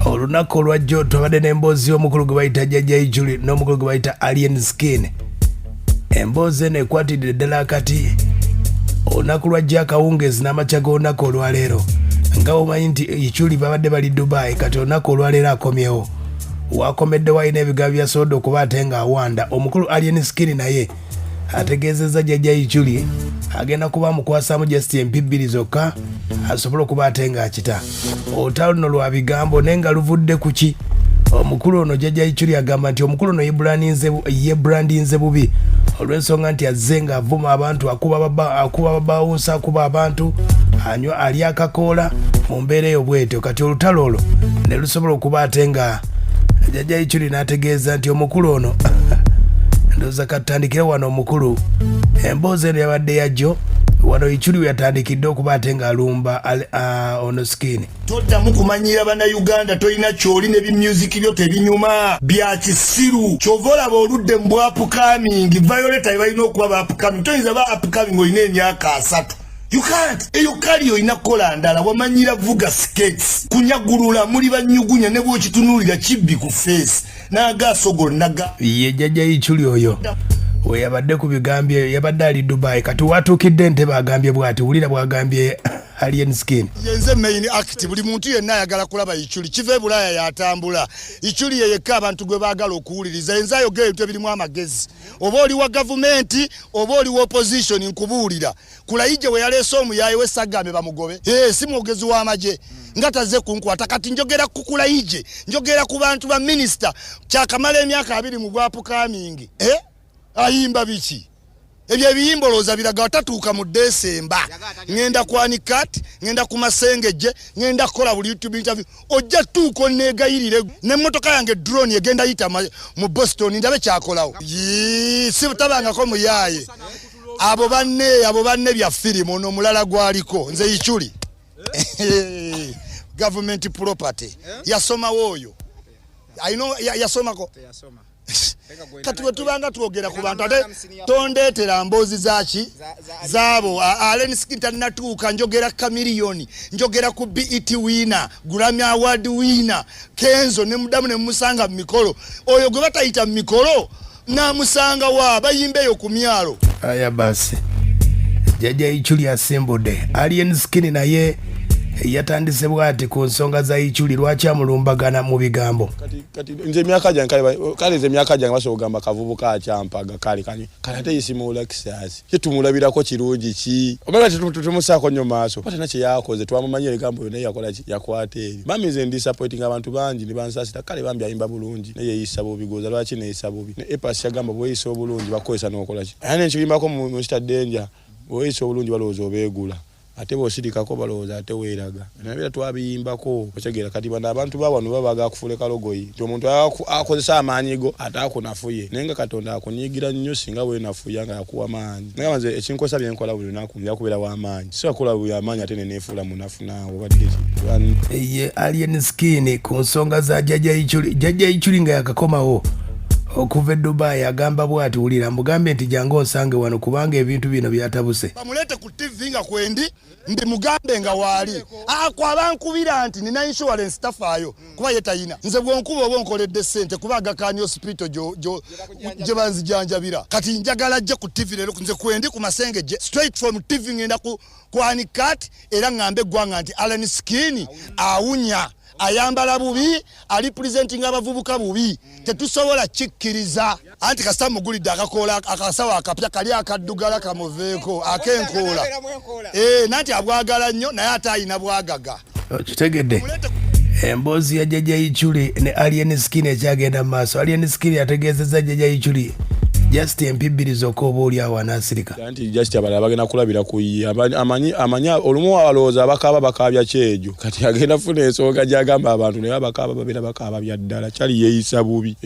Olunaku olwajjo twabadde n'emboozi y'omukulu gwe bayita Jjajja Ijuli n'omukulu gwe bayita Alien Skin. Emboozi eno ekwatidde ddala akati olunaku lwajjo akawungeezi n'amakya g'olunaku olwaleero. Nga bw'omanyi nti Ichuli babadde bali Dubai, kati olunaku olwaleero akomyewo. Wakomeddewo alina ebigambo byasobodde okuba ate ng'awanda. Omukulu Alien Skin naye ategeezezza Jjajja Ichuli agenda kuba amukwasaamu just empi bbiri zokka asobole okuba ate ng'akita. Olutalo luno lwa bigambo naye nga luvudde ku ki? Omukulu ono Jjajja Ichuli agamba nti omukulu ono yebrandinze bubi olw'ensonga nti azze ng'avuma abantu, akuba babawunsa, akuba abantu, anywa, ali akakoola mu mbeera eyo bwetyo. Kati olutalo olwo ne lusobola okuba ate nga Jjajja Ichuli n'ategeeza nti omukulu ono, ndowooza katutandikire wano. Omukulu emboozi eno yabadde yajjo wano Ichuli we yatandikidde okuba ate ng'alumba ono Skin. Toddamu kumanyira Bannayuganda, tolina kyoli ne bimusic byo tebinyuma, bya kisiru. Kyova olaba oludde mu bwa upcoming. Violeta balina okuba ba upcoming. Toyinza ba upcoming olina emyaka 30. You can't. Eyo kali olina kukola ndala. Wamanyira vuga skates, kunyagulula, muli banyugunya ne bwokitunuulira kibbi ku face n'agaaso gonna ga Ye Jjajja Ichuli oyo we yabadde ku bigambo ebyo, yabadde ali Dubai. Kati watuukidde entebe agambye bw'ati, wulira bw'agambye Alien Skin. Yenze main act. Buli muntu yenna ayagala kulaba Ichuli kiva e Bulaaya yatambula. Ichuli ye yekka abantu gwe baagala okuwuliriza. Yenze ayogera ebintu ebirimu amagezi. Oba oli wa gavumenti oba oli wa opposition, nkubuulira Kulayije we yaleese omuyaaye we sagambe bamugobe. Si mwogezi w'amagye nga taze kunkwata. Kati njogera ku Kulayije, njogera ku bantu ba minisita kyakamala emyaka 20 mu bwa upcoming. Ayimba biki ebyo? Ebiyimba olowooza biraga watatuuka mu Desemba. Ŋŋenda kwanikat, ŋŋenda ku Masengejje, ŋŋenda kukola buli YouTube interview. Ojja tuuka onneegayirire n'emmotoka yange drone egenda yita mu Boston ndabe kyakolawo. Si tabangako muyaaye. Abo banne, abo banne bya firimu. Ono omulala gwaliko nze Ichuli government property. Yasomawo oyo ayina yasomako. Kati bwe tubanga twogera ku bantu, ate tondeetera mboozi zaki zaabo. Alien Skin talinatuuka. Njogera Chameleone, njogera ku BET winner, Grammy Award winner Kenzo, ne mudamu ne mumusanga mu mikolo. Oyo gwe batayita mu mikolo namusanga wa bayimba eyo ku myalo. Aya basi, Jjajja Ichuli asimbudde Alien Skin, naye yatandise bw'ati ku nsonga za Ichuli, lwaki amulumbagana mu bigambo. Kati nze emyaka gyange kale nze emyaka gyange basobola okugamba kavubuka akyampaga. Kale kani kale ate Isima Lexus ye tumulabirako kirungi ki? Omala tumusaako nnyo maaso patana kye yakoze twamumanyi ebigambo byonna yakola ki yakwata eri mami. Nze ndisappointing abantu bangi ne bansaasira. Kale bambi ayimba bulungi naye yeeyisa bubi. Goza lwaki neeyisa bubi? Ne Epas yagamba bweyisa obulungi bakukozesa n'okola ki? Ate nenkiyimbako mu Mr Danger, bweyisa obulungi balowooza obeegula, ate bw'osirikako balowooza ate weeraga. Nabeera twabiyimbako otegeera. Kati bano abantu ba wano baba baagala kufuula kalogoyi nti omuntu akozesa amaanyi go ate akunafuye, naye nga Katonda akunyiigira nnyo singa weenafuya nga yakuwa maanyi. Naye nze ekinkosa byenkola buli lunaku nja kubeera w'amaanyi, si kukola buli amaanyi ate neneefuula munafu. Naawe obadde ki? Ye Alien Skin ku nsonga za Jjajja Ichuli. Jjajja Ichuli nga yakakomawo okuva e Dubai agamba bw'ati, wulira mugambye nti jangu onsange wano kubanga ebintu bino byatabuse. Bamuleete ku TV nga kwendi mbimugambe nga waali akwaba nkubira nti nina insurance tafaayo kuba ye tayina. Nze bwonkuba oba onkoledde ssente kuba agakani hospital gye banzijanjabira. Kati njagala ajje ku TV leero, nze kwendi ku Masengejje, straight from TV ngenda ku kwanikat era ŋŋambe eggwanga nti Alien Skin awunya, ayambala bubi, ali presenting abavubuka bubi. Tetusobola kikkiriza. Anti kasita mugulidde akakoola, akasawo akapya kali akaddugala kamuveeko ak'enkoola. Nanti abwagala nnyo naye ate ayina bwagaga. Okitegedde, emboozi ya Jjajja Ichuli ne Alien Skin ekyagenda mu maaso. Alien Skin ategeezezza Jjajja Ichuli just empi bbiri zokka oba oli awo anaasirika. Anti just abalala bagenda kulabira ku ye. Amanyi olumu alowooza abakaaba bakaabya kyejo. Kati agenda funa ensonga gyagamba abantu, naye abakaaba babeera bakaaba bya ddala. Kyali yeeyisa bubi.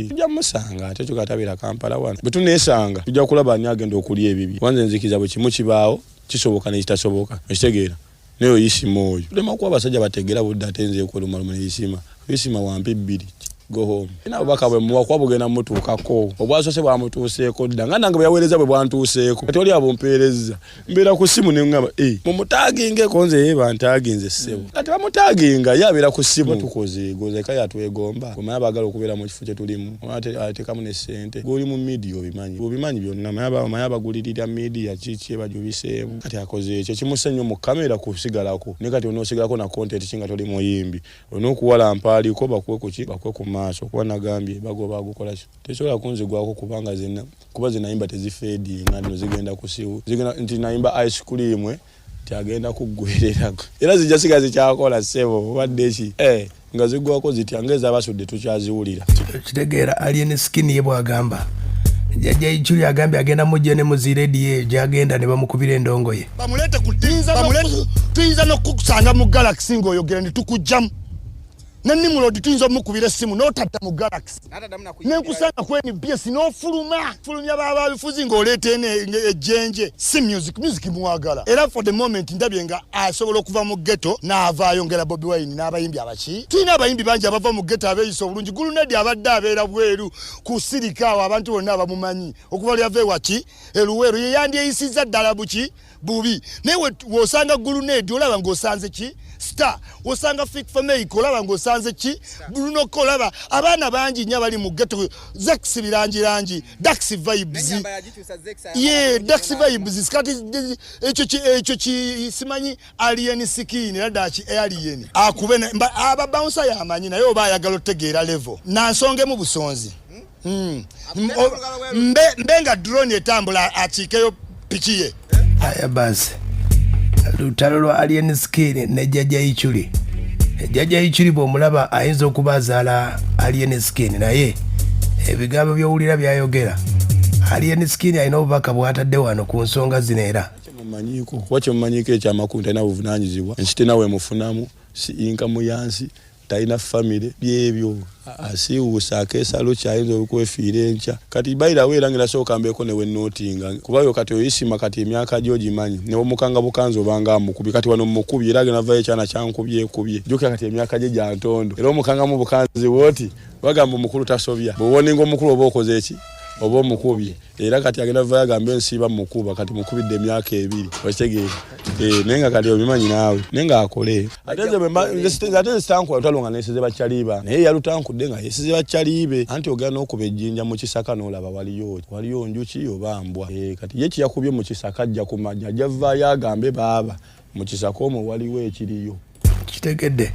Tujja musanga ate kyo katabeera Kampala wano. Bwe tuneesanga tujja kulaba ani agenda okulya ebibi. Wanze nzikiriza bwe kimu kibaawo kisoboka n'ekitasoboka, okitegeera? Naye oyisima oyo tulema kuba abasajja bategeera budde. Ate nze ekwerumaluma neyisima, oyisima wampi bbiri. Go home. Ina obubaka bwe muwa kuba bugenda mutuukako. Obwasoose bwamutuuseeko dda nga nange bwe yaweereza bwe bwantuuseeko. Kati wali abumpeerezza. Mbeera ku ssimu ne ŋŋamba, eh, mumutaaginge nze ye bantaaginze ssebo. Kati bamutaaginga ye abeera ku ssimu. Tukoze gozeka yatwegomba. Omanyi abaagala okubeera mu kifo kye tulimu. Omanyi ateekamu ne ssente. Gw'oli mu media obimanyi. Obimanyi byonna. Omanyi abagulirira media kiki ebajubiseemu. Kati akoze ekyo ekimussa ennyo mu kkamera kusigalako. Naye kati onoosigalako na content ki nga toli muyimbi. Olina okuwalampa aliko bakuwe kuki bakuwe ku maaso kuba nagambye bagoba agukola ki tesobola kunzigwako kubanga zena kuba zenayimba tezifeedinga no zigenda kusiwu zigenda nti nayimba ice cream eh, nti agenda kuggwerera era zijja siga zikyakola ssebo obadde ki eh nga zigwako zitya nga ezabasudde tukyaziwulira. Kitegeera alien skin ye bwagamba jajja Ichuli agambye agenda mujja ne muzi rediyo eyo gyagenda ne bamukubira endongo ye. Bamuleete ku tuyinza n'okukusanga mu Galaxy ng'oyogera ne tukugjamu ne Nimrod tuyinza omukubira essimu n'otadda mu Galaxy ne nkusanga ku NBS n'ofuluma fulumya b'ababifuzi ng'oleeta eno ejjenje si music music mwagala era for the moment ndabye nga asobola okuva mu ghetto n'avaayo ngera Bobi Wine n'abayimbi abaki tulina abayimbi bangi abava mu ghetto abeeyisa obulungi Gulunedi abadde abeera bweru kusirika awo abantu bonna abamumanyi okuva lyava ewaki eluweero ye yandyeyisizza ddala buki bubi naye wosanga guluneedi olaba ng'osanze ki star osanga fik fameic olaba ng'osanze ki lunoko olaba abaana bangi nnyo abali mu geto zex birangirangi dax vibes ye dax vibes kati ekyo ekyo simanyi alien skin era daki alien akube aba bouncer yamanyi naye oba ayagala otegeera level nansongemu busonzi hmm. Mbe, mbe nga drone etambula akiikeyo piki ye. Aya basi lutalo lwa alien skin ne jjajja Ichuli. Jjajja Ichuli bw'omulaba ayinza okuba azaala alien skin naye ebigambo by'owulira byayogera alien skin alina obubaka bw'atadde wano ku nsonga zino era Kyemumanyiiko kuba kyemumanyiiko ekyamakulu talina buvunanyizibwa ensi terina wemufunamu si inkamu yansi talina family byebyo asiiwuuse akeesalo kye ayinza okwefiira enkya kati bayirawo era ngenda sooka mbeeko ne wennootinga kuba yo kati oyisima kati emyaka gyo ogimanyi ne womukanga bukanzi obanga amukubi kati wano mukubye era agenda vayo ekyana kyankubyekubye jjukira kati emyaka gye gya ntondo era omukangamu bukanzi bwoti bagamba omukulu tasobya bw'owoninga omukulu oba okoze eki oba omukubye era kati agenda vayo agambe nsiiba mukuba kati mukubidde emyaka ebiri okitegeera eh, naye nga kati obimanyi naawe naye nga akole ate nze sitankula lutalo nga nesize bakyaliba naye yalutankudde nga yesize bakyalibe anti ogenda n'okuba ejjinja mu kisaka n'olaba waliyo waliyo njuki oba mbwa eh, kati ye kyeyakubye mu kisaka ajja kumanya ajja vaayo agambe baaba mu kisaka omwo waliwo ekiriyo Kitegedde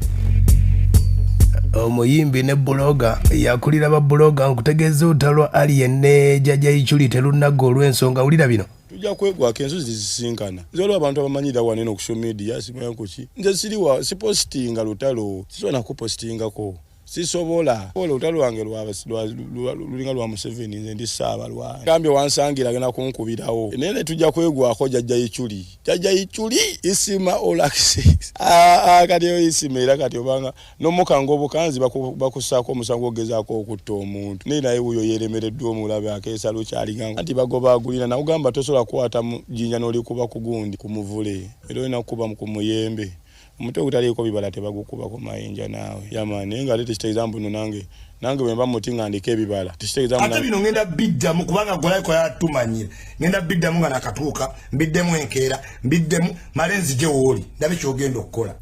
omuyimbi ne buloga yakulira ba buloga nkutegeeza olutalo lwa Alien ne Jajja Ichuli terunnagga olw'ensonga wulira bino. Tujja kwegwako ensozi tezisisinkana. Nze waliwo abantu abamanyira wano eno ku social media simanya kuki. Nze siriwa sipositinga lutalo sisobola nakupositingako. Sisobola. Olutalo lwange lulinga lwa Museveni nze ndi Ssaabalwanyi. Gambye wansangira agenda kunkubirawo. Naye ne tujja kwegwako Jajja Ichuli. Jajja Ichuli Isima Olaxis. Ah, ah, kati oyo Isima era kati obanga n'omukanga obukanzi bakussaako omusango ogezaako okutta omuntu. Naye naye wuyo yeeremereddwa omulabe akeesa lukyalinga anti bagoba agulina nakugamba tosobola kukwata jjinja n'olikuba ku gundi ku muvule era olina kukuba ku muyembe. Omuti ogutaliiko bibala tebagukuba ku mayinja naawe. Yeah man, naye nga ate tekitegeeza mbu no nange nange bwemba muti nga ndiko ebibala tekitegeeza mbu Ate bino ngenda biddamu kubanga golaiko yatumanyira. Ngenda biddamu nga nakatuuka, mbiddemu enkeera, mbiddemu male nzije wooli ndabe kyogenda okukola.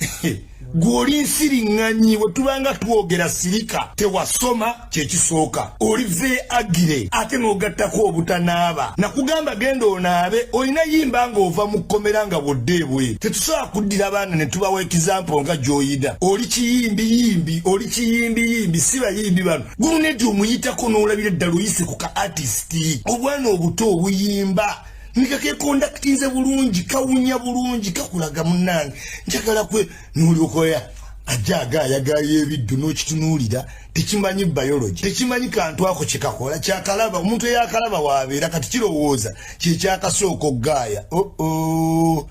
Gwe oli nsiriŋŋanyi we tubanga twogera sirika tewasoma kyekisooka oli veagire ate n'ogattako obutanaaba nakugamba genda onaabe olina yimba ng'ova mu kkomera nga bwodda ebweru tetusobola kuddira baana ne tubawa ekizampo nga gy'oyida oli kiyimbiyimbi oli kiyimbiyimbi si bayimbi bano guluneti omuyitako n'olabira ddala oyise ku ka artist obwana obuto obuyimba nga kekondakitinze bulungi kawunya bulungi kakulaga munnange njagala kwe nolyokoya ajja agaayagaaya ebiddu n'okitunuulira tekimanyi biology tekimanyi kantu ako kyekakola kyakalaba omuntu eyakalaba wabeera kati kirowooza kyekyakasooka okugaaya oo oh, oh.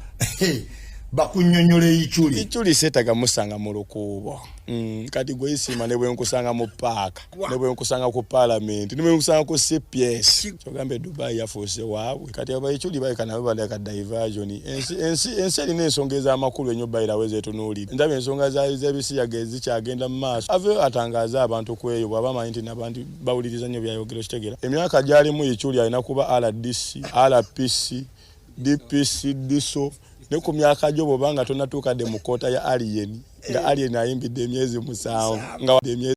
Bakunnyonnyola Ichuli. Ichuli seetaga musanga mu lukuubo. Kati gwe Isiima ne bwe nkusanga mu paaka, ne bwe nkusanga ku paalamenti, ne bwe nkusanga ku CPS, kyogamba e Dubai yafuuse waabwe. Kati abo Ichuli baleka nabo baleka diversion. Ensi, ensi, ensi erina ensonga ez'amakulu ennyo bayirawo ezeetunuulira. Ndaba ensonga z'ebisiyaga ezikyagenda mu maaso. Aveeyo atangaaze abantu ku eyo bw'aba amanyi nti nabantu bawuliriza nnyo byayogera okitegera. Emyaka gy'alimu Ichuli alina kuba RDC, RPC, DPC, DISO ne ku myaka gyo bw'oba nga tonnatuuka dde mu kkoota ya Alien nga Alien ayimbidde emyezi 7 nga emyezi.